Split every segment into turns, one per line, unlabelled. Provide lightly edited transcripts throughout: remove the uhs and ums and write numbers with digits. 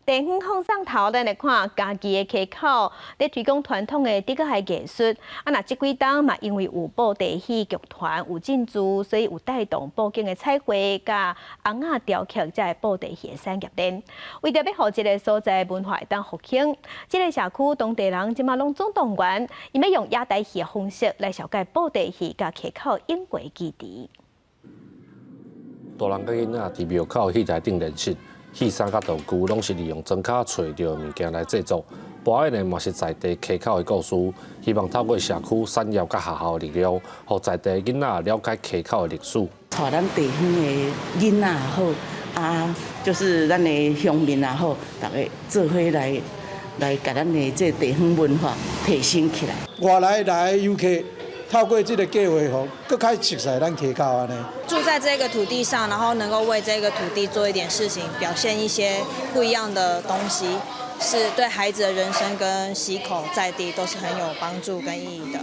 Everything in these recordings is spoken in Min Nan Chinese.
地方放送頭，咱來看嘉義的溪口，咧推廣傳統的竹仔戲藝術。啊，若這幾冬嘛，因為有布袋戲劇團有進駐，所以有帶動布景的彩繪佮尪仔雕刻這个布袋戲的產業鏈。為著欲予這个所在文化會當復興，這个社區當地人這馬攏總動員，𪜶欲用野台戲的方式來紹介布袋戲佮溪口演過基地。
大人佮囡仔佇廟口戲台頂練習，戲衫佮道具攏是利用莊跤揣著的物件來製作。表演的嘛是在地溪口的故事，希望透過社區產業佮學校的力量，予在地囡仔了解溪口的歷史。
帶咱地方的囡仔也好，啊，就是咱的鄉民也好，逐家做伙來來共咱的這地方文化提升起來。
外來來遊客透過這个計畫吼，閣較熟悉咱溪口按呢。
住在這個土地上，然後能夠為這個土地做一點事情，表現一些不一樣的東西，是對孩子的人生跟溪口在地都是很有幫助跟意義的。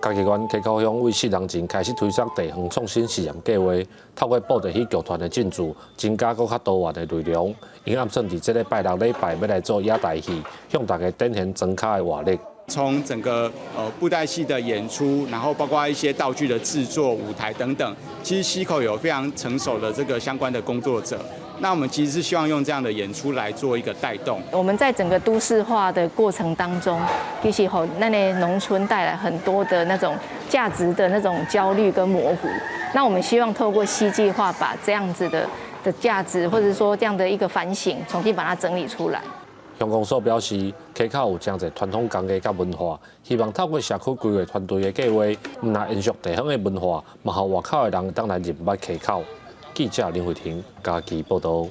嘉義縣溪口鄉為4年前開始推出地方創新試驗計劃，透過布袋戲劇團的進駐，增加閣較多元的內容。𪜶暗算佇這禮拜六禮拜欲來做野台戲，向大家展現莊跤的活力。
從整個布袋戲的演出，然後包括一些道具的製作、舞台等等，其實溪口有非常成熟的這個相關的工作者。那我們其實是希望用這樣的演出來做一個帶動。
我們在整個都市化的過程當中，其實予咱的農村帶來很多的那種價值的那種焦慮跟模糊。那我們希望透過戲劇化，把這樣子的價值，或者說這樣的一個反省，重新把它整理出來。
鄉公所表示，溪口有誠濟傳統工藝佮文化，希望透過社區規劃團隊的計劃，毋但延續地方的文化，嘛予外口的人當來認捌溪口。記者林慧婷嘉義報道。